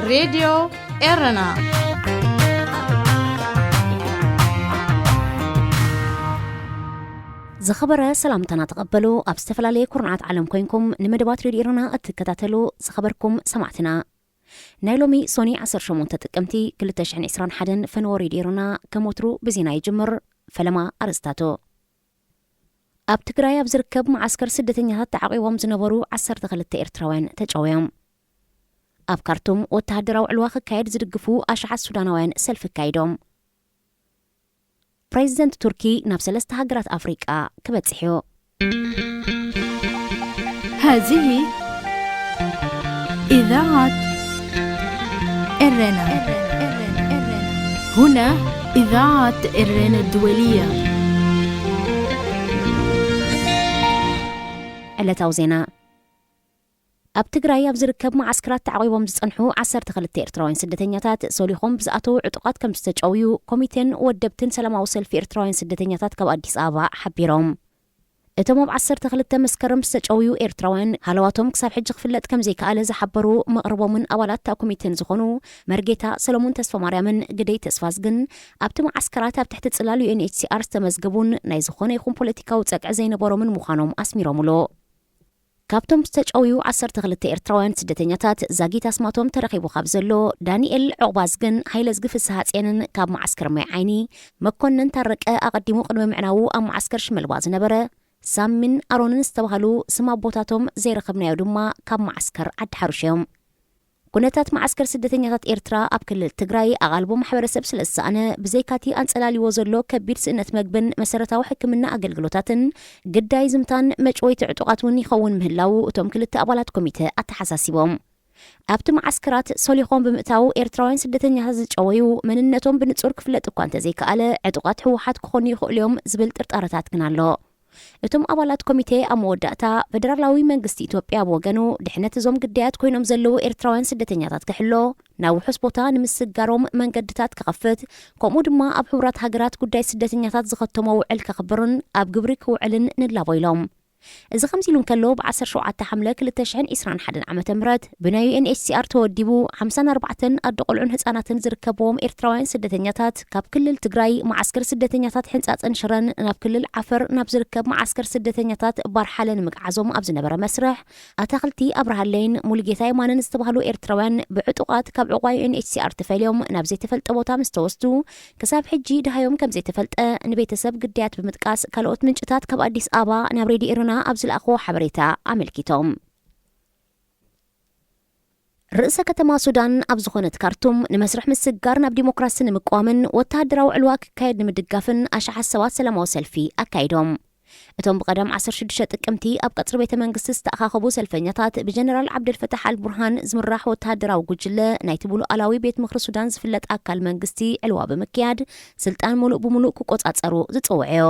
ሬድዮ ኤረና። ዝኸበረ ሰላምታና ተቐበሉ። ኣብ ዝተፈላለየ ኩርናዓት ዓለም ኮይንኩም ንመደባት ሬድዮ ኤረና እትከታተሉ ዝኸበርኩም ሰማዕትና፣ ናይ ሎሚ ሶኒ ዓሰርተ ሸሞንተ ጥቅምቲ ክልተ ሽሕን ዕስራን ሓደን ፈነወ ሬድዮ ኤረና ከም ወትሩ ብዜና ይጅምር። ፈለማ ኣርእስታቱ። ኣብ ትግራይ ኣብ ዝርከብ መዓስከር ስደተኛታት ተዓቂቦም ዝነበሩ ዓሰርተ ክልተ ኤርትራውያን ተጨውዮም። ኣብ ካርቱም ወተሃደራዊ ዕልዋ ክካየድ ዝድግፉ ኣሽሓት ሱዳናውያን ሰልፊ ኣካይዶም። ፕሬዚደንት ቱርኪ ናብ ሰለስተ ሃገራት ኣፍሪቃ ክበጽሕ እዩ። هذه إذاعة إرنا. هنا إذاعة إرنا الدولية. ዕለታዊ ዜና። ኣብ ትግራይ ኣብ ዝርከብ መዓስከራት ተዓቂቦም ዝጸንሑ ዓሰርተ ክልተ ኤርትራውያን ስደተኛታት ሶሊኾም ብዝኣተዉ ዕጡቓት ከም ዝተጨውዩ ኮሚቴን ወደብትን ሰላማዊ ሰልፊ ኤርትራውያን ስደተኛታት ካብ ኣዲስ ኣበባ ሓቢሮም። እቶም ኣብ ዓሰርተ ክልተ መስከረም ዝተጨውዩ ኤርትራውያን ሃለዋቶም ክሳብ ሕጂ ክፍለጥ ከም ዘይከኣለ ዝሓበሩ መቕርቦምን ኣባላት እታ ኮሚቴን ዝኾኑ መርጌታ ሰሎሞን ተስፋማርያምን ግደይ ተስፋዝግን፣ ኣብቲ መዓስከራት ኣብ ትሕቲ ጽላል ዩ ኤን ኤች ሲ ኣር ዝተመዝገቡን ናይ ዝኾነ ይኹን ፖለቲካዊ ጸግዒ ዘይነበሮምን ምዃኖም ኣስሚሮምሉ። ካብቶም ዝተጨውዩ ዓሰርተ ክልተ ኤርትራውያን ስደተኛታት ዛጊት ኣስማቶም ተረኺቡ ካብ ዘሎ ዳንኤል ዑቕባዝግን ሃይለዝጊ ፍስሃጽየንን ካብ መዓስከር ማይ ዓይኒ፣ መኮነን ታረቀ ኣቐዲሙ ቅድሚ ምዕናዉ ኣብ መዓስከር ሽመልባ ዝነበረ ሳሚን ኣሮንን ዝተባህሉ ስም ኣቦታቶም ዘይረኸብናዮ ድማ ካብ መዓስከር ዓዲ ሓሩሽ እዮም። ኩነታት መዓስከር ስደተኛታት ኤርትራ ኣብ ክልል ትግራይ ኣቓልቦ ማሕበረሰብ ስለ ዝሰኣነ፣ ብዘይካቲ ኣንጸላልይዎ ዘሎ ከቢድ ስእነት መግብን መሰረታዊ ሕክምና ኣገልግሎታትን፣ ግዳይ ዝምታን መጭወይቲ ዕጡቓት እውን ይኸውን ምህላዉ እቶም ክልተ ኣባላት ኮሚተ ኣተሓሳሲቦም። ኣብቲ መዓስከራት ሶሊኾም ብምእታው ኤርትራውያን ስደተኛታት ዝጨወዩ መንነቶም ብንጹር ክፍለጥ እኳ እንተዘይከኣለ፣ ዕጡቓት ህወሓት ክኾኑ ይኽእሉ እዮም ዝብል ጥርጣረታት ግን ኣሎ። እቶም ኣባላት ኮሚቴ ኣብ መወዳእታ፣ ፈደራላዊ መንግስቲ ኢትዮጵያ ብወገኑ፣ ድሕነት እዞም ግዳያት ኮይኖም ዘለዉ ኤርትራውያን ስደተኛታት ክሕሎ፣ ናብ ውሑስ ቦታ ንምስጋሮም መንገድታት ክኸፍት፣ ከምኡ ድማ ኣብ ሕቡራት ሃገራት ጉዳይ ስደተኛታት ዝኸተሞ ውዕል ከኽብርን ኣብ ግብሪ ክውዕልን ንላቦ ኢሎም። እዚ ከምዚ ኢሉ እንከሎ፣ ብ ዓሰርተ ሸውዓተ ሓምለ ክልተ ሽሕን ዕስራን ሓደን ዓመተ ምህረት ብናይ ዩ ኤን ኤች ሲ ኣር ተወዲቡ ሓምሳን ኣርባዕተን ኣደ ቆልዑን ህጻናትን ዝርከብዎም ኤርትራውያን ስደተኛታት ካብ ክልል ትግራይ መዓስከር ስደተኛታት ሕንጻጽን ሽረን ናብ ክልል ዓፈር ናብ ዝርከብ መዓስከር ስደተኛታት ባርሓለ ንምግዓዞም ኣብ ዝነበረ መስርሕ፣ ኣታኽልቲ ኣብርሃለይን ሙሉጌታ የማነን ዝተባህሉ ኤርትራውያን ብዕጡቓት ካብ ዕቑባ ዩ ኤን ኤች ሲ ኣር ተፈልዮም ናብ ዘይተፈልጠ ቦታ ምስ ተወስዱ፣ ክሳብ ሕጂ ደሃዮም ከም ዘይተፈልጠ ንቤተሰብ ግዳያት ብምጥቃስ ካልኦት ምንጭታት ካብ ኣዲስ ኣበባ ናብ ሬድዮ ኤረና ኣብ ዝለኣኽዎ ሓበሬታ ኣመልኪቶም። ርእሰ ከተማ ሱዳን ኣብ ዝኾነት ካርቱም ንመስርሕ ምስግጋር ናብ ዲሞክራሲ ንምቅዋምን ወተሃደራዊ ዕልዋ ክካየድ ንምድጋፍን ኣሽሓት ሰባት ሰላማዊ ሰልፊ ኣካይዶም። እቶም ብቐደም ዓሰርተ ሽዱሽተ ጥቅምቲ ኣብ ቀጽሪ ቤተ መንግስቲ ዝተኣኻኸቡ ሰልፈኛታት፣ ብጀነራል ዓብደልፈታሕ ኣልቡርሃን ዝምራሕ ወተሃደራዊ ጉጅለ ናይቲ ብሉኣላዊ ቤት ምኽሪ ሱዳን ዝፍለጥ ኣካል መንግስቲ ዕልዋ ብምክያድ፣ ስልጣን ምሉእ ብምሉእ ክቆጻጸሩ ዝጽውዕዮ።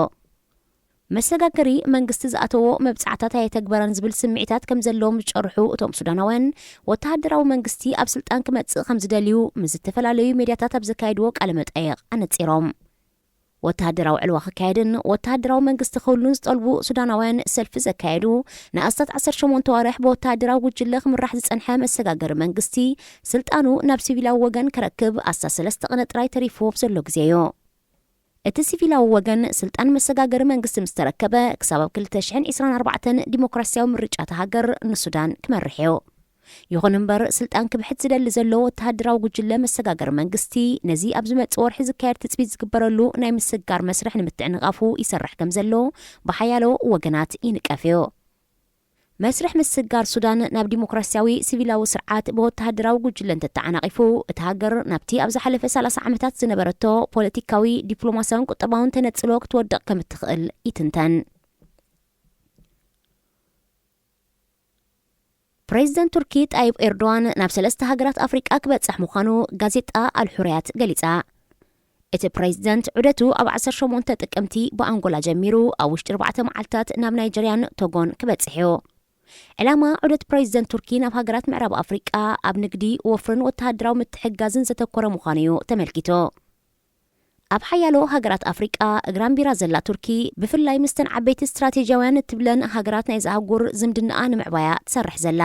መሰጋገሪ መንግስቲ ዝኣተዎ መብጻዕታት ኣየተግበረን ዝብል ስምዒታት ከም ዘለዎም ዝጨርሑ እቶም ሱዳናውያን፣ ወተሃደራዊ መንግስቲ ኣብ ስልጣን ክመጽእ ከም ዝደልዩ ምስ ዝተፈላለዩ ሜድያታት ኣብ ዘካየድዎ ቃለ መጠየቕ ኣነጺሮም። ወተሃደራዊ ዕልዋ ክካየድን ወተሃደራዊ መንግስቲ ክህሉን ዝጠልቡ ሱዳናውያን ሰልፊ ዘካየዱ፣ ንኣስታት ዓሰርተ ሸሞንተ ዋርሕ ብወተሃደራዊ ጉጅለ ክምራሕ ዝጸንሐ መሰጋገሪ መንግስቲ፣ ስልጣኑ ናብ ሲቪላዊ ወገን ክረክብ ኣስታት ሰለስተ ቅነ ጥራይ ተሪፍዎ ኣብ ዘሎ ግዜ እዩ። እቲ ሲቪላዊ ወገን ስልጣን መሰጋገሪ መንግስቲ ምስ ተረከበ፣ ክሳብ ኣብ ክልተ ሽሕን ዕስራን ኣርባዕተን ዲሞክራሲያዊ ምርጫ እታ ሃገር ንሱዳን ክመርሕ እዩ። ይኹን እምበር፣ ስልጣን ክብሕት ዝደሊ ዘሎ ወተሃደራዊ ጉጅለ መሰጋገሪ መንግስቲ፣ ነዚ ኣብ ዝመጽእ ወርሒ ዝካየድ ትጽቢት ዝግበረሉ ናይ ምስግጋር መስርሕ ንምትዕንቓፉ ይሰርሕ ከም ዘሎ ብሓያሎ ወገናት ይንቀፍ እዩ። መስርሕ ምስግጋር ሱዳን ናብ ዲሞክራሲያዊ ሲቪላዊ ስርዓት ብወተሃደራዊ ጉጅለ እንተተዓናቒፉ፣ እታ ሃገር ናብቲ ኣብ ዝሓለፈ ሰላሳ ዓመታት ዝነበረቶ ፖለቲካዊ፣ ዲፕሎማስያውን ቁጠባውን ተነጽሎ ክትወድቕ ከም እትኽእል ይትንተን። ፕሬዚደንት ቱርኪ ጣይብ ኤርዶዋን ናብ ሰለስተ ሃገራት ኣፍሪቃ ክበጽሕ ምዃኑ ጋዜጣ ኣልሑርያት ገሊጻ። እቲ ፕሬዚደንት ዑደቱ ኣብ ዓሰርተ ሸሞንተ ጥቅምቲ ብኣንጎላ ጀሚሩ፣ ኣብ ውሽጢ ኣርባዕተ መዓልታት ናብ ናይጀርያን ቶጎን ክበጽሕ እዩ። ዕላማ ዑደት ፕሬዚደንት ቱርኪ ናብ ሃገራት ምዕራብ ኣፍሪቃ ኣብ ንግዲ፣ ወፍርን ወተሃደራዊ ምትሕግጋዝን ዘተኮረ ምዃኑ እዩ ተመልኪቱ። ኣብ ሓያሎ ሃገራት ኣፍሪቃ እግራን ቢራ ዘላ ቱርኪ፣ ብፍላይ ምስተን ዓበይቲ ስትራቴጂያውያን እትብለን ሃገራት ናይዛ ኣህጉር ዝምድናኣ ንምዕባያ ትሰርሕ ዘላ።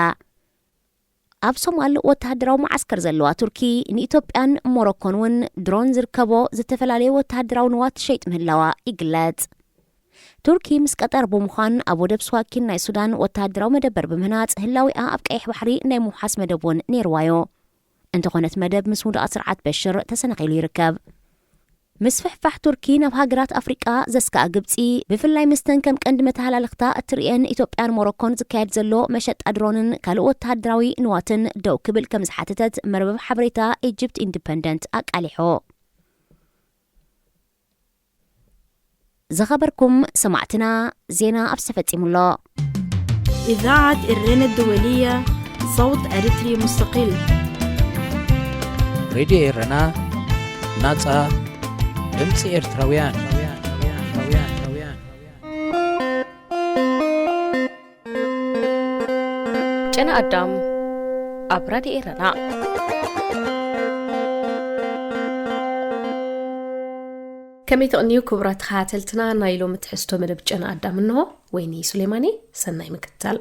ኣብ ሶማል ወተሃደራዊ መዓስከር ዘለዋ ቱርኪ ንኢትዮጵያን ሞሮኮን እውን ድሮን ዝርከቦ ዝተፈላለየ ወተሃደራዊ ንዋት ትሸይጥ ምህላዋ ይግለጽ። ቱርኪ ምስ ቀጠር ብምዃን ኣብ ወደብ ስዋኪን ናይ ሱዳን ወተሃደራዊ መደበር ብምህናጽ ህላዊኣ ኣብ ቀይሕ ባሕሪ ናይ ምውሓስ መደብ እውን ነይርዋዮ። እንተኾነት መደብ ምስ ውድኣት ስርዓት በሽር ተሰናኺሉ ይርከብ። ምስፍሕፋሕ ቱርኪ ናብ ሃገራት ኣፍሪቃ ዘስከኣ ግብጺ፣ ብፍላይ ምስተን ከም ቀንዲ መተሃላልኽታ እትርእየን ኢትዮጵያን ሞሮኮን ዝካየድ ዘሎ መሸጣ ድሮንን ካልእ ወተሃደራዊ ንዋትን ደው ክብል ከም ዝሓተተት መርበብ ሓበሬታ ኢጅፕት ኢንዲፐንደንት ኣቃሊሑ። ዝኸበርኩም ሰማዕትና፣ ዜና ኣብዚ ተፈጺሙ ኣሎ። إذاعة إرينا الدولية، صوت أريتري مستقل. ሬድዮ ኤረና፣ ናጻ ድምጺ ኤርትራውያን። ጨና ኣዳም ኣብ ራድዮ ኤረና። ከመይ ትቕንዩ ክቡራት ተኸታተልትና ናይ ሎሚ ትሕዝቶ መደብ ጨና ኣዳም እንሆ። ወይኒ ሱሌማኒ፣ ሰናይ ምክትታል።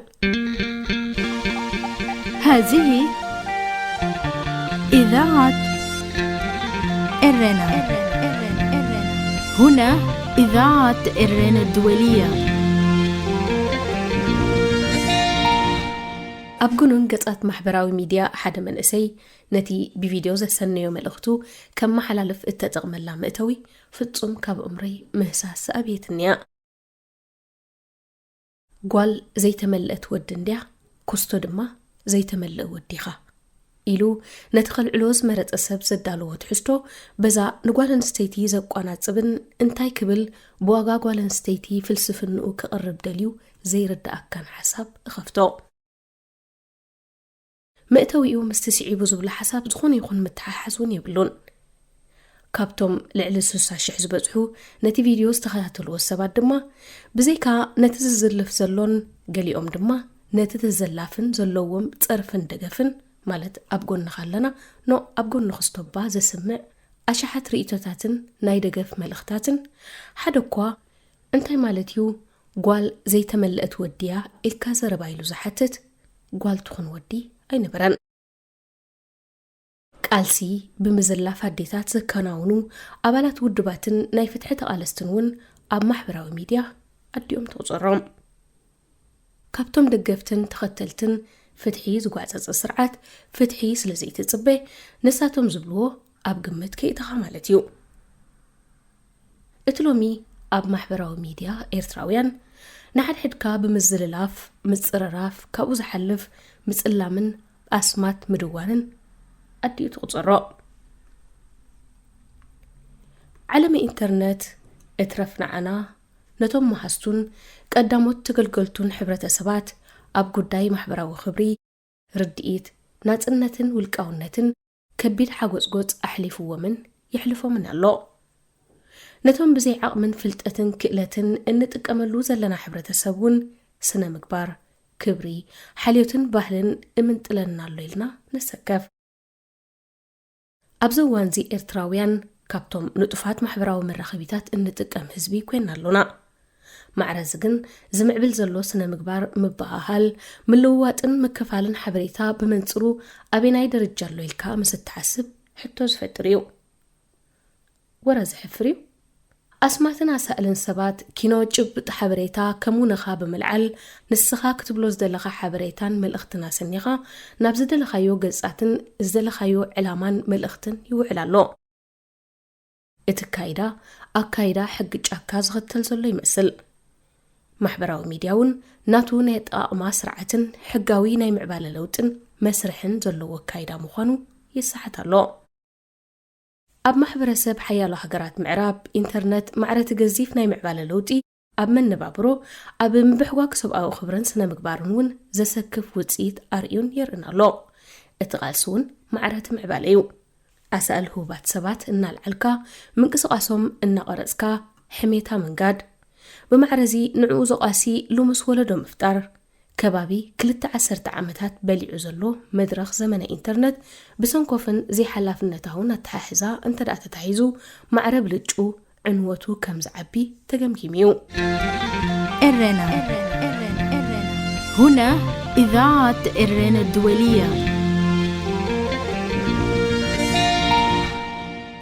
هذه إذاعة إرنا. هنا إذاعة إرنا الدولية. ኣብ ጉኑን ገጻት ማሕበራዊ ሚድያ ሓደ መንእሰይ ነቲ ብቪድዮ ዘሰነዮ መልእኽቱ ከመሓላልፍ እተጠቕመላ መእተዊ ፍጹም ካብ እምሮይ ምህሳስ ኣብየትንያ። ጓል ዘይተመልአት ወዲ እንድያ፣ ኩስቶ ድማ ዘይተመልአ ወዲ ኢኻ ኢሉ ነቲ ከልዕሎ ዝመረጸ ሰብ ዘዳለዎ ትሕዝቶ፣ በዛ ንጓል ኣንስተይቲ ዘቋናጽብን እንታይ ክብል ብዋጋ ጓል ኣንስተይቲ ፍልስፍንኡ ከቕርብ ደልዩ ዘይርድኣካን ሓሳብ እኸፍቶ። መእተዊኡ ምስቲ ስዒቡ ዝብሎ ሓሳብ ዝኾነ ይኹን ምትሓሓዝ እውን የብሉን። ካብቶም ልዕሊ ስሳ ሽሕ ዝበጽሑ ነቲ ቪድዮ ዝተኸታተልዎ ሰባት ድማ፣ ብዘይካ ነቲ ዝዝልፍ ዘሎን ገሊኦም ድማ ነቲ ተዘላፍን ዘለዎም ጸርፍን ደገፍን፣ ማለት ኣብ ጎንኻ ኣለና፣ ኖ ኣብ ጎንኺ ስቶባ ዘስምዕ ኣሽሓት ርእይቶታትን ናይ ደገፍ መልእኽታትን፣ ሓደ እኳ እንታይ ማለት እዩ ጓል ዘይተመልአት ወዲ እያ ኢልካ ዘረባ ኢሉ ዝሓትት ጓል ትኹን ወዲ ኣይነበረን። ቃልሲ ብምዝላፍ ኣዴታት ዘከናውኑ ኣባላት ውድባትን ናይ ፍትሒ ተቓለስትን እውን ኣብ ማሕበራዊ ሚድያ ኣዲኦም ትቑጸሮም። ካብቶም ደገፍትን ተኸተልትን ፍትሒ ዝጓጸጸ ስርዓት ፍትሒ ስለ ዘይትጽበ፣ ንሳቶም ዝብልዎ ኣብ ግምት ከይእተኻ ማለት እዩ። እቲ ሎሚ ኣብ ማሕበራዊ ሚድያ ኤርትራውያን ንሓድሕድካ ብምዝልላፍ፣ ምጽርራፍ፣ ካብኡ ዝሓልፍ ምጽላምን ኣስማት ምድዋንን ኣዲኡ ትቑጸሮ። ዓለመ ኢንተርነት እትረፍ ንዓና ነቶም መሃዝቱን ቀዳሞት ተገልገልቱን ሕብረተሰባት ኣብ ጉዳይ ማሕበራዊ ክብሪ፣ ርድኢት፣ ናጽነትን ውልቃውነትን ከቢድ ሓጎጽጎጽ ኣሕሊፍዎምን የሕልፎምን ኣሎ። ነቶም ብዘይ ዓቕምን ፍልጠትን ክእለትን እንጥቀመሉ ዘለና ሕብረተሰብ እውን ስነ ምግባር፣ ክብሪ፣ ሓልዮትን ባህልን እምንጥለና ኣሎ ኢልና ንሰከፍ። ኣብዚ እዋንዚ ኤርትራውያን ካብቶም ንጡፋት ማሕበራዊ መራኸቢታት እንጥቀም ህዝቢ ኮይና ኣሎና። ማዕረዚ ግን ዝምዕብል ዘሎ ስነ ምግባር ምብሃሃል፣ ምልውዋጥን ምክፋልን ሓበሬታ ብመንጽሩ ኣበናይ ደረጃ ኣሎ ኢልካ ምስ እትሓስብ ሕቶ ዝፈጥር እዩ። ወረ ዘሕፍር እዩ። ኣስማትን ኣሳእልን ሰባት ኪኖ ጭብጥ ሓበሬታ ከም ውነኻ ብምልዓል፣ ንስኻ ክትብሎ ዝደለኻ ሓበሬታን መልእኽትን ኣሰኒኻ ናብ ዝደለኻዮ ገጻትን ዝደለኻዮ ዕላማን መልእኽትን ይውዕል ኣሎ። እቲ ኣካይዳ፣ ኣካይዳ ሕጊ ጫካ ዝኽተል ዘሎ ይመስል። ማሕበራዊ ሚድያ እውን ናቱ ናይ ኣጠቓቕማ ስርዓትን ሕጋዊ ናይ ምዕባለ ለውጥን መስርሕን ዘለዎ ኣካይዳ ምዃኑ ይሰሓት ኣሎ። ኣብ ማሕበረሰብ ሓያሎ ሃገራት ምዕራብ፣ ኢንተርነት ማዕረ እቲ ገዚፍ ናይ ምዕባለ ለውጢ ኣብ መነባብሮ፣ ኣብ ምብሕጓግ ሰብኣዊ ክብርን ስነ ምግባርን እውን ዘሰክፍ ውጽኢት ኣርእዩን የርእን ኣሎ። እቲ ቃልሲ እውን ማዕረ እቲ ምዕባለ እዩ። ኣሳእል ህቡባት ሰባት እናልዓልካ፣ ምንቅስቓሶም እናቐረጽካ፣ ሕሜታ ምንጋድ። ብማዕረዚ ንዕኡ ዘቋሲ ልሙስ ወለዶ ምፍጣር። ከባቢ ክልተ ዓሰርተ ዓመታት በሊዑ ዘሎ መድረኽ ዘመነ ኢንተርነት ብሰንኮፍን ዘይሓላፍነታውን ኣተሓሕዛ እንተ ደኣ ተታሒዙ ማዕረ ብልጩ ዕንወቱ ከም ዝዓቢ ተገምጊሙ እዩ። ኤረና هنا إذاعة إرنا الدولية.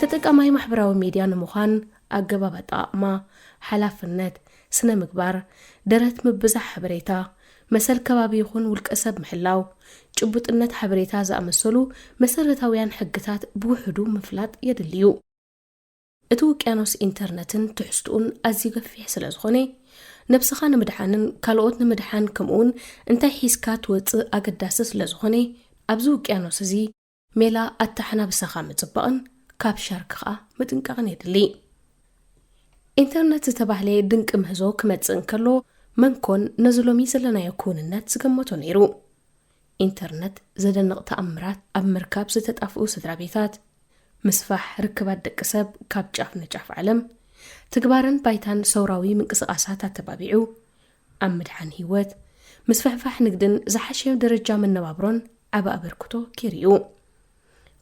ተጠቃማይ ማሕበራዊ ሚድያ ንምዃን ኣገባብ ኣጠቓቕማ፣ ሓላፍነት፣ ስነ ምግባር፣ ደረት ምብዛሕ ሓበሬታ፣ መሰል ከባቢ ይኹን ውልቀ ሰብ ምሕላው፣ ጭቡጥነት ሓበሬታ ዝኣመሰሉ መሰረታውያን ሕግታት ብውሕዱ ምፍላጥ የድልዩ። እቲ ውቅያኖስ ኢንተርነትን ትሕዝትኡን ኣዝዩ ገፊሕ ስለ ዝኾነ፣ ነብስኻ ንምድሓንን ካልኦት ንምድሓን ከምኡውን እንታይ ሒዝካ ትወጽእ ኣገዳሲ ስለ ዝኾነ፣ ኣብዚ ውቅያኖስ እዚ ሜላ ኣተሓናብሳኻ ምጽባቕን ካብ ሻርክ ኸኣ ምጥንቃቕን የድሊ። ኢንተርነት ዝተባህለ ድንቂ ምህዞ ክመጽእ እንከሎ፣ መን ኮን ነዚ ሎሚ ዘለናዮ ክውንነት ዝገመቶ ነይሩ? ኢንተርነት ዘደንቕ ተኣምራት ኣብ ምርካብ ዝተጣፍኡ ስድራ ቤታት፣ ምስፋሕ ርክባት ደቂ ሰብ ካብ ጫፍ ንጫፍ ዓለም፣ ትግባረን ባይታን ሰውራዊ ምንቅስቓሳት ኣተባቢዑ፣ ኣብ ምድሓን ህይወት፣ ምስፍሕፋሕ ንግድን ዝሓሸ ደረጃ መነባብሮን ዓቢ ኣበርክቶ ገይሩ እዩ።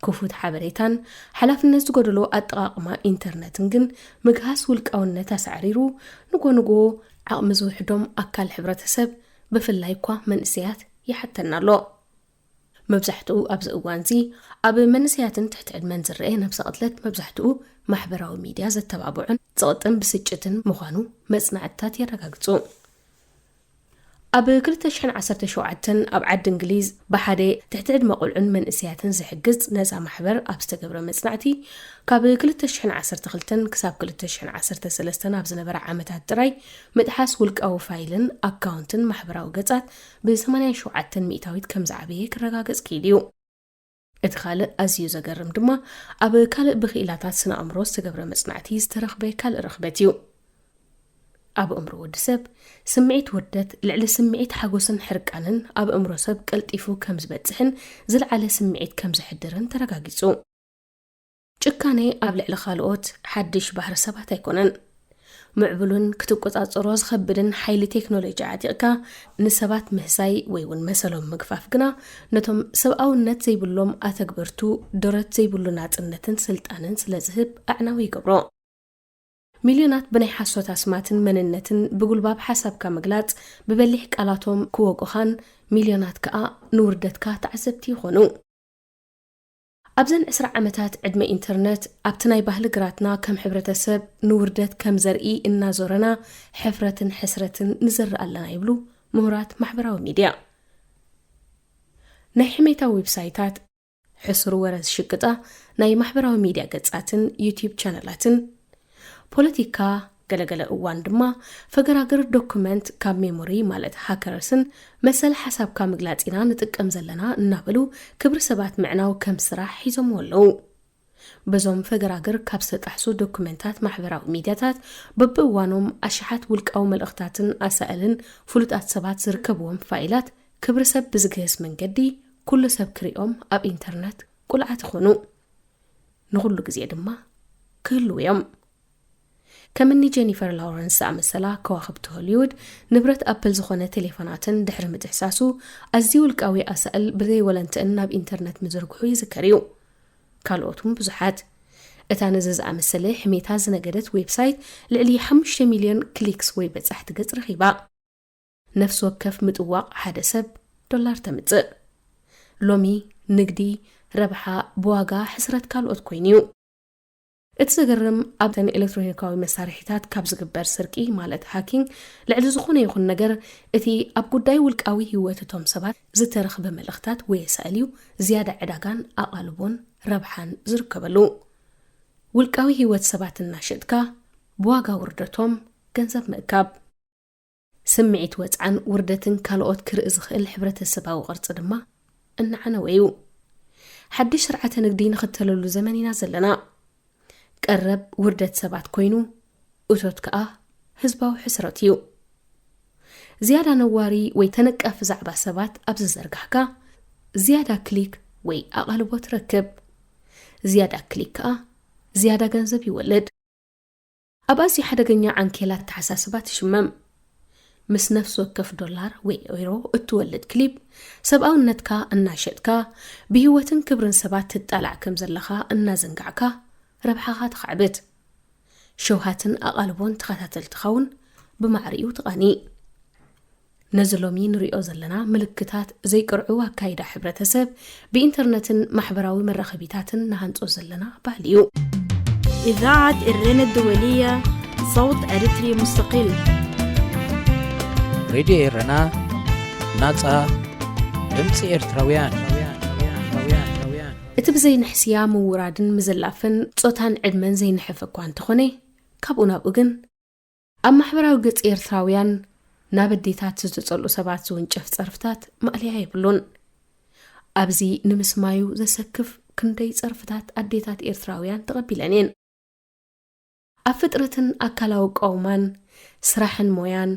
ክፉት ሓበሬታን ሓላፍነት ዝጎደሎ ኣጠቓቕማ ኢንተርነትን ግን ምግሃስ ውልቃውነት ኣሳዕሪሩ፣ ንጎ ንጎ ዓቕሚ ዝውሕዶም ኣካል ሕብረተሰብ፣ ብፍላይ እኳ መንእሰያት፣ ይሓተና ኣሎ። መብዛሕትኡ ኣብዚ እዋንዚ ኣብ መንእሰያትን ትሕቲ ዕድመን ዝረአ ነብሰ ቅትለት መብዛሕትኡ ማሕበራዊ ሚድያ ዘተባብዑን ጸቕጥን ብስጭትን ምዃኑ መጽናዕትታት የረጋግጹ። ኣብ ክልተ ሽሕን ዓሰርተ ሸውዓተን ኣብ ዓዲ እንግሊዝ ብሓደ ትሕቲ ዕድመ ቆልዑን መንእሰያትን ዝሕግዝ ነጻ ማሕበር ኣብ ዝተገብረ መጽናዕቲ፣ ካብ ክልተ ሽሕን ዓሰርተ ክልተን ክሳብ ክልተ ሽሕን ዓሰርተ ሰለስተን ኣብ ዝነበረ ዓመታት ጥራይ ምጥሓስ ውልቃዊ ፋይልን ኣካውንትን ማሕበራዊ ገጻት ብ ሰማንያን ሸውዓተን ሚእታዊት ከም ዝዓበየ ክረጋገጽ ክኢሉ እዩ። እቲ ካልእ ኣዝዩ ዘገርም ድማ ኣብ ካልእ ብክኢላታት ስነ ኣእምሮ ዝተገብረ መጽናዕቲ ዝተረኽበ ካልእ ርኽበት እዩ። ኣብ ኣእምሮ ወዲ ሰብ ስምዒት ውርደት ልዕሊ ስምዒት ሓጎስን ሕርቃንን ኣብ ኣእምሮ ሰብ ቀልጢፉ ከም ዝበጽሕን ዝለዓለ ስምዒት ከም ዘሕድርን ተረጋጊጹ። ጭካኔ ኣብ ልዕሊ ካልኦት ሓድሽ ባህሪ ሰባት ኣይኮነን። ምዕቡልን ክትቆጻጸሮ ዝኸብድን ሓይሊ ቴክኖሎጂ ዓጢቕካ ንሰባት ምህሳይ ወይ እውን መሰሎም ምግፋፍ ግና ነቶም ሰብኣውነት ዘይብሎም ኣተግበርቱ ደረት ዘይብሉ ናጽነትን ስልጣንን ስለ ዝህብ ኣዕናዊ ይገብሮ። ሚልዮናት ብናይ ሓሶት ኣስማትን መንነትን ብጉልባብ ሓሳብካ ምግላጽ ብበሊሕ ቃላቶም ክወጉኻን ሚልዮናት ከኣ ንውርደትካ ተዓዘብቲ ይኾኑ። ኣብዘን ዕስራ ዓመታት ዕድመ ኢንተርነት፣ ኣብቲ ናይ ባህሊ ግራትና ከም ሕብረተሰብ ንውርደት ከም ዘርኢ እናዞረና ሕፍረትን ሕስረትን ንዘርእ ኣለና ይብሉ ምሁራት ማሕበራዊ ሚድያ። ናይ ሕሜታ ዌብሳይታት፣ ሕሱር ወረ ዝሽቅጣ ናይ ማሕበራዊ ሚድያ ገጻትን ዩትዩብ ቻነላትን፣ ፖለቲካ፣ ገለገለ እዋን ድማ ፈገራግር ዶኩመንት ካብ ሜሞሪ ማለት ሃከርስን መሰል ሓሳብካ ምግላጽ ኢና ንጥቀም ዘለና እናበሉ ክብሪ ሰባት ምዕናው ከም ስራሕ ሒዞምዎ ኣለዉ። በዞም ፈገራግር ካብ ዝተጣሕሱ ዶኩመንታት ማሕበራዊ ሚድያታት በብእዋኖም ኣሽሓት ውልቃዊ መልእኽታትን ኣሳእልን ፍሉጣት ሰባት ዝርከብዎም ፋይላት ክብሪ ሰብ ብዝግህስ መንገዲ ኩሉ ሰብ ክሪኦም ኣብ ኢንተርነት ቁልዓት ይኾኑ። ንኹሉ ግዜ ድማ ክህልዉ እዮም። ከም እኒ ጀኒፈር ላውረንስ ዝኣመሰላ ከዋኽብቲ ሆሊውድ ንብረት ኣፕል ዝኾነ ቴሌፎናተን ድሕሪ ምጥሕሳሱ ኣዝዩ ውልቃዊ ኣሳእል ብዘይ ወለንትአን ናብ ኢንተርነት ምዝርግሑ ይዝከር እዩ። ካልኦት እውን ብዙሓት። እታ ነዚ ዝኣመሰለ ሕሜታ ዝነገደት ዌብሳይት ልዕሊ ሓሙሽተ ሚልዮን ክሊክስ ወይ በጻሕቲ ገጽ ረኺባ። ነፍሲ ወከፍ ምጥዋቕ ሓደ ሰብ ዶላር ተምጽእ። ሎሚ ንግዲ፣ ረብሓ ብዋጋ ሕስረት ካልኦት ኮይኑ እዩ። እቲ ዘገርም ኣብተን ኤሌክትሮኒካዊ መሳርሒታት ካብ ዝግበር ስርቂ ማለት ሃኪንግ ልዕሊ ዝኾነ ይኹን ነገር እቲ ኣብ ጉዳይ ውልቃዊ ህይወት እቶም ሰባት ዝተረኽበ መልእኽታት ወይ ኣሳእል እዩ ዝያዳ ዕዳጋን ኣቓልቦን ረብሓን ዝርከበሉ። ውልቃዊ ህይወት ሰባት እናሸጥካ ብዋጋ ውርደቶም ገንዘብ ምእካብ። ስምዒት ወጽዓን ውርደትን ካልኦት ክርኢ ዝኽእል ሕብረተሰባዊ ቅርጺ ድማ እናዓነወ እዩ። ሓድሽ ስርዓተ ንግዲ ንኽተለሉ ዘመን ኢና ዘለና። ቀረብ ውርደት ሰባት ኮይኑ፣ እቶት ከኣ ህዝባዊ ሕስረት እዩ። ዝያዳ ነዋሪ ወይ ተነቃፊ ዛዕባ ሰባት ኣብ ዝዘርጋሕካ፣ ዝያዳ ክሊክ ወይ ኣቓልቦ ትረክብ። ዝያዳ ክሊክ ከኣ ዝያዳ ገንዘብ ይወልድ። ኣብ ኣዝዩ ሓደገኛ ዓንኬል ኣተሓሳስባ ትሽመም። ምስ ነፍሲ ወከፍ ዶላር ወይ ኤሮ እትወልድ ክሊፕ፣ ሰብኣውነትካ እናሸጥካ፣ ብህይወትን ክብርን ሰባት ትጣላዕ ከም ዘለኻ እናዘንጋዕካ፣ ረብሓኻ ተኻዕብት። ሸውሃትን ኣቓልቦን ተኸታተልትኻ እውን ብማዕሪኡ ትቐኒ። ነዚ ሎሚ ንሪኦ ዘለና ምልክታት ዘይቅርዑ ኣካይዳ ሕብረተሰብ፣ ብኢንተርነትን ማሕበራዊ መራኸቢታትን ንሃንጾ ዘለና ባህሊ እዩ። إذاعة إرينا الدولية، صوت أريتري مستقل. ሬድዮ ኤረና፣ ናጻ ድምጺ ኤርትራውያን። እቲ ብዘይንሕስያ ምውራድን ምዝላፍን ጾታን ዕድመን ዘይንሕፍ እኳ እንተኾነ፣ ካብኡ ናብኡ ግን ኣብ ማሕበራዊ ገጽ ኤርትራውያን ናብ ኣዴታት ዝተጸልኡ ሰባት ዝውንጨፍ ጸርፍታት ማእለያ የብሉን። ኣብዚ ንምስማዩ ዘሰክፍ ክንደይ ጸርፍታት ኣዴታት ኤርትራውያን ተቐቢለን እየን። ኣብ ፍጥረትን ኣካላዊ ቀውማን፣ ስራሕን ሞያን፣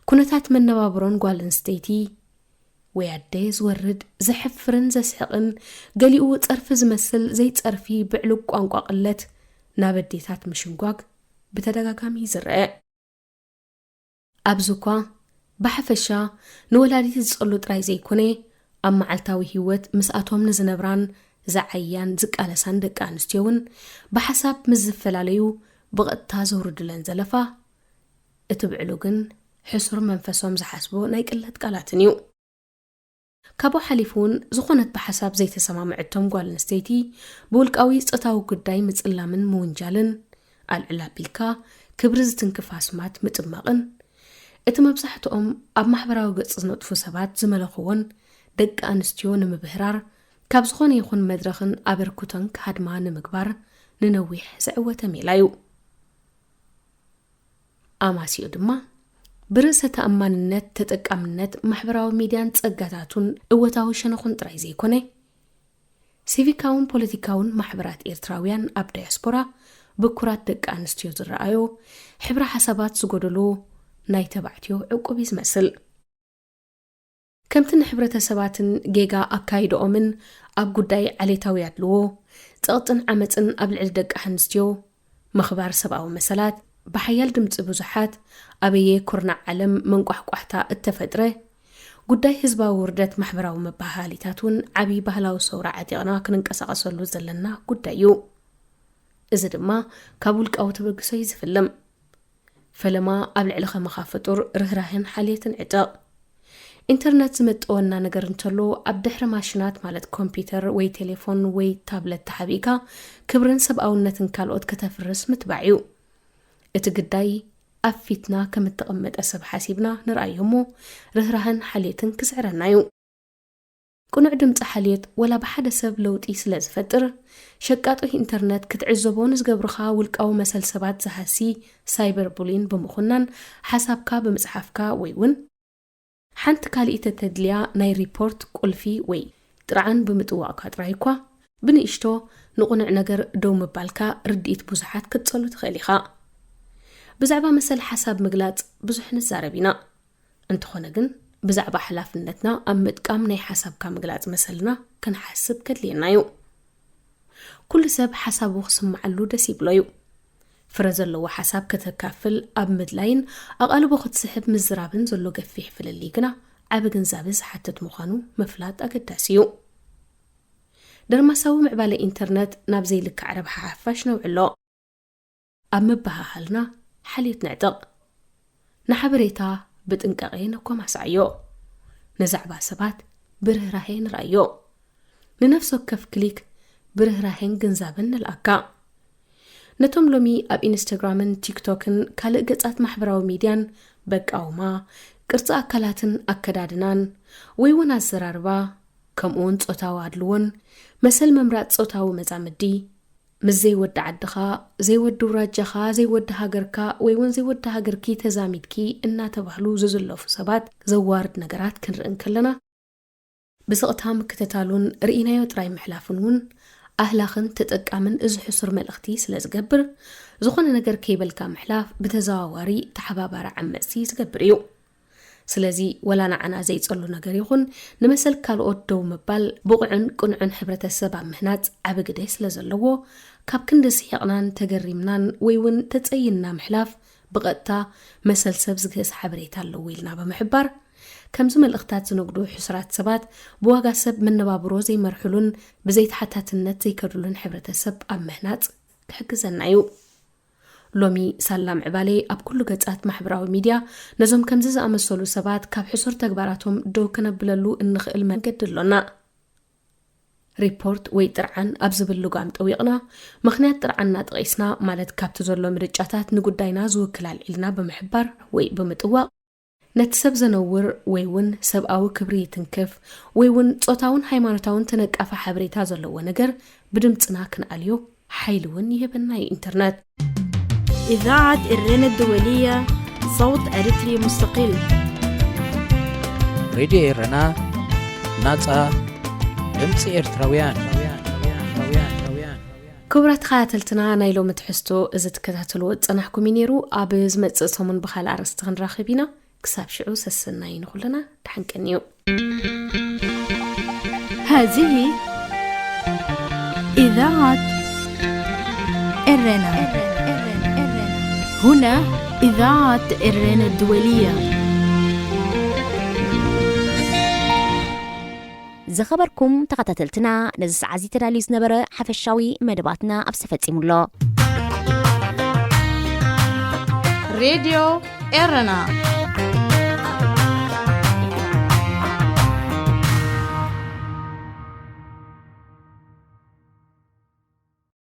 ኩነታት መነባብሮን ጓል ኣንስተይቲ ወይ ኣደ ዝወርድ ዘሕፍርን ዘስሕቕን፣ ገሊኡ ጸርፊ ዝመስል ዘይጸርፊ ብዕሉግ ቋንቋ ቅለት ናብ ኣዴታት ምሽንጓግ ብተደጋጋሚ ይዝረአ። ኣብዚ እኳ ብሓፈሻ ንወላዲት ዝጸሉ ጥራይ ዘይኮነ፣ ኣብ መዓልታዊ ህይወት ምስኣቶም ንዝነብራን ዝዓያን ዝቃለሳን ደቂ ኣንስትዮ እውን ብሓሳብ ምስ ዝፈላለዩ ብቐጥታ ዘውርዱለን ዘለፋ፣ እቲ ብዕሉግን ሕሱር መንፈሶም ዝሓስቦ ናይ ቅለት ቃላትን እዩ። ካብኡ ሓሊፉ እውን ዝኾነት ብሓሳብ ዘይተሰማምዐቶም ጓል ኣንስተይቲ ብውልቃዊ ጾታዊ ጉዳይ ምጽላምን ምውንጃልን፣ ኣልዕል ኣቢልካ ክብሪ ዝትንክፍ ኣስማት ምጥማቕን፣ እቲ መብዛሕትኦም ኣብ ማሕበራዊ ገጽ ዝነጥፉ ሰባት ዝመለኽዎን ደቂ ኣንስትዮ ንምብህራር ካብ ዝኾነ ይኹን መድረኽን ኣበርክቶን ክሃድማ ንምግባር ንነዊሕ ዝዕወተ ሜላ እዩ። ኣማሲኡ ድማ ብርእሰ ተኣማንነት ተጠቃምነት ማሕበራዊ ሚድያን ጸጋታቱን እወታዊ ሸነኹን ጥራይ ዘይኮነ፣ ሲቪካውን ፖለቲካውን ማሕበራት ኤርትራውያን ኣብ ዳያስፖራ ብኩራት ደቂ ኣንስትዮ ዝረኣዮ ሕብረ ሓሳባት ዝጎደሎ ናይ ተባዕትዮ ዕቁብ እዩ ዝመስል። ከምቲ ንሕብረተሰባትን ጌጋ ኣካይድኦምን ኣብ ጉዳይ ዓሌታዊ ኣድልዎ፣ ጸቕጥን ዓመጽን ኣብ ልዕሊ ደቂ ኣንስትዮ፣ ምኽባር ሰብኣዊ መሰላት፣ ብሓያል ድምጺ ብዙሓት፣ ኣበየ ኩርናዕ ዓለም መንቋሕቋሕታ እተፈጥረ፣ ጉዳይ ህዝባዊ ውርደት ማሕበራዊ መበሃሃሊታት እውን ዓቢ ባህላዊ ሰውራ ዓጢቕና ክንንቀሳቐሰሉ ዘለና ጉዳይ እዩ። እዚ ድማ ካብ ውልቃዊ ተበግሶ እዩ ዝፍልም። ፈለማ ኣብ ልዕሊ ከማኻ ፍጡር ርህራሄን ሓልየትን ዕጠቕ። ኢንተርነት ዝመጠወና ነገር እንተሎ ኣብ ድሕሪ ማሽናት ማለት ኮምፒተር ወይ ቴሌፎን ወይ ታብለት ተሓቢእካ ክብርን ሰብኣውነትን ካልኦት ከተፍርስ ምትባዕ እዩ። እቲ ግዳይ ኣብ ፊትና ከም እተቐመጠ ሰብ ሓሲብና ንርኣዮ እሞ ርህራህን ሓልየትን ክስዕረና እዩ። ቅኑዕ ድምፂ ሓልየት ወላ ብሓደ ሰብ ለውጢ ስለ ዝፈጥር፣ ሸቃጦ ኢንተርነት ክትዕዘቦ ንዝገብሩኻ ውልቃዊ መሰል ሰባት ዝሃሲ ሳይበር ቡሊን ብምኹናን ሓሳብካ ብምፅሓፍካ ወይ እውን ሓንቲ ካሊእ ተተድልያ ናይ ሪፖርት ቁልፊ ወይ ጥርዓን ብምጥዋቕካ ጥራይ እኳ ብንእሽቶ ንቕኑዕ ነገር ደው ምባልካ ርድኢት ብዙሓት ክትጸሉ ትኽእል ኢኻ። ብዛዕባ መሰል ሓሳብ ምግላጽ ብዙሕ ንዛረብ ኢና። እንተኾነ ግን ብዛዕባ ሓላፍነትና ኣብ ምጥቃም ናይ ሓሳብካ ምግላጽ መሰልና ክንሓስብ ከድልየና እዩ። ኩሉ ሰብ ሓሳቡ ክስምዓሉ ደስ ይብሎ እዩ። ፍረ ዘለዎ ሓሳብ ከተካፍል ኣብ ምድላይን ኣቓልቦ ክትስሕብ ምዝራብን ዘሎ ገፊሕ ፍልልይ ግና ዓቢ ግንዛበ ዝሓትት ምዃኑ ምፍላጥ ኣገዳሲ እዩ። ደርማሳዊ ምዕባለ ኢንተርነት ናብ ዘይልካዕ ረብሓ ሓፋሽ ነውዕሎ። ኣብ ምብሃሃልና ሓልዮት ነዕጥቕ። ንሓበሬታ ብጥንቃቐ ነኮማስዓዮ። ንዛዕባ ሰባት ብርህራሄ ንርኣዮ። ንነፍሲ ወከፍ ክሊክ ብርህራሄን ግንዛበን ንልኣካ። ነቶም ሎሚ ኣብ ኢንስታግራምን ቲክቶክን ካልእ ገጻት ማሕበራዊ ሚድያን በቃውማ፣ ቅርጺ ኣካላትን ኣከዳድናን ወይ እውን ኣዘራርባ፣ ከምኡውን ጾታዊ ኣድልዎን መሰል ምምራጽ ጾታዊ መዛምዲ፣ ምስ ዘይወዲ ዓድኻ፣ ዘይወዲ ውራጃኻ፣ ዘይወዲ ሃገርካ ወይ እውን ዘይወዲ ሃገርኪ ተዛሚድኪ እናተባህሉ ዝዝለፉ ሰባት ዘዋርድ ነገራት ክንርኢ እንከለና፣ ብስቕታ ምክትታሉን ርኢናዮ ጥራይ ምሕላፉን እውን ኣህላኽን ተጠቃምን እዚ ሕሱር መልእኽቲ ስለ ዝገብር፣ ዝኾነ ነገር ከይበልካ ምሕላፍ ብተዘዋዋሪ ተሓባባሪ ዓመጽቲ ዝገብር እዩ። ስለዚ ወላ ንዓና ዘይጸሉ ነገር ይኹን ንመሰል ካልኦት ደው ምባል ብቑዕን ቅኑዕን ሕብረተሰብ ኣብ ምህናጽ ዓቢ ግደ ስለ ዘለዎ፣ ካብ ክንዲ ስሒቕናን ተገሪምናን ወይ እውን ተጸይንና ምሕላፍ ብቐጥታ መሰል ሰብ ዝግህስ ሓበሬታ ኣለዎ ኢልና ብምሕባር፣ ከምዚ መልእኽታት ዝነግዱ ሕሱራት ሰባት ብዋጋ ሰብ መነባብሮ ዘይመርሕሉን ብዘይተሓታትነት ዘይከድሉን ሕብረተሰብ ኣብ ምህናጽ ክሕግዘና እዩ። ሎሚ ሳላ ምዕባለ ኣብ ኩሉ ገጻት ማሕበራዊ ሚድያ ነዞም ከምዚ ዝኣመሰሉ ሰባት ካብ ሕሱር ተግባራቶም ደው ከነብለሉ እንኽእል መንገዲ ኣሎና። ሪፖርት ወይ ጥርዓን ኣብ ዝብል ልጓም ጠዊቕና፣ ምኽንያት ጥርዓንና ጠቒስና፣ ማለት ካብቲ ዘሎ ምርጫታት ንጉዳይና ዝውክል ኣልዒልና ብምሕባር ወይ ብምጥዋቕ፣ ነቲ ሰብ ዘነውር ወይ እውን ሰብኣዊ ክብሪ ይትንክፍ ወይ እውን ጾታውን ሃይማኖታውን ተነቃፊ ሓበሬታ ዘለዎ ነገር ብድምጽና ክንኣልዮ ሓይሊ እውን ይህበና እዩ ኢንተርነት። إذاعة إرينا الدولية، صوت أريتري مستقل. ሬድዮ ኤረና፣ ናጻ ድምጺ ኤርትራውያን። ክቡራት ተኸታተልትና፣ ናይ ሎሚ ትሕዝቶ እዚ ትከታተልዎ ዝጸናሕኩም እዩ ነይሩ። ኣብ ዝመጽእ ሰሙን ብኻልእ ኣርእስቲ ክንራኸብ ኢና። ክሳብ ሽዑ ሰሰናዩ ንኹልና፣ ደሓን ቀንዩ። هذه إذاعة إرينا. هنا إذاعة إرينا الدولية. ዝኸበርኩም ተኸታተልትና፣ ነዚ ሰዓት እዚ ተዳልዩ ዝነበረ ሓፈሻዊ መደባትና ኣብዚ ተፈጺሙ ኣሎ። ሬድዮ ኤረና።